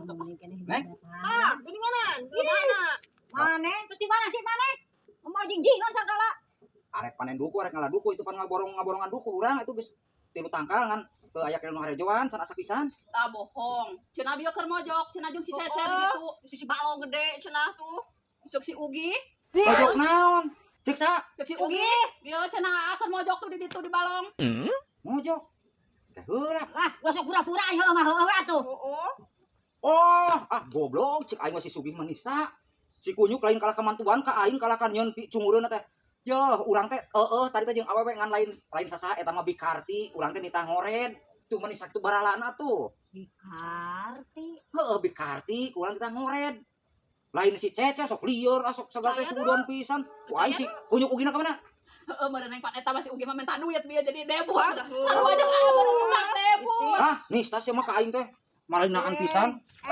Neng? Ah, geuninganan. Mana? Mana? Terus di mana sih mana? Mau jingjingan sagala. Arek panen duku, arek ngala duku itu pan ngaborong ngaborongan duku urang itu geus tilu tangkal ngan teu aya keneh nu harejoan can asa pisan. Tah, bohong. Cenah bieu keur mojok, cenah jeung si Cecer gitu. Si si balong gede cenah tuh. Cek si Ugi, Mojok naon? Cek sa? Cek si Ugi. Bieu cenah keur mojok tuh di ditu di balong. Mojok. Teh heula. Ah, gua sok pura-pura heueuh mah heueuh atuh. Oh. Oh, ah goblok, cek aing mah si Sugih manista. Si Kunyuk lain kalah kemantuan ka aing, kalah kan nyeun pi cungureun teh. Yoh, urang teh eueuh tadi teh jeung awewe ngan lain lain sasaha, eta mah Bikarti, urang teh nitah ngored. Tuh manisa tuh baralana tuh. Bikarti. Heeh, Bikarti, urang titah ngored. Lain si Cece sok lieur, ah, sok segala teh sugudan pisan. Ku aing si Kunyuk ugina ka mana? Heeh, meureun pan eta mah si Ugi mah minta duit bieu jadi debut. Sarua jeung aya meureun tukang debut. Ah, nista sia mah ka aing teh. Malinaan pisan.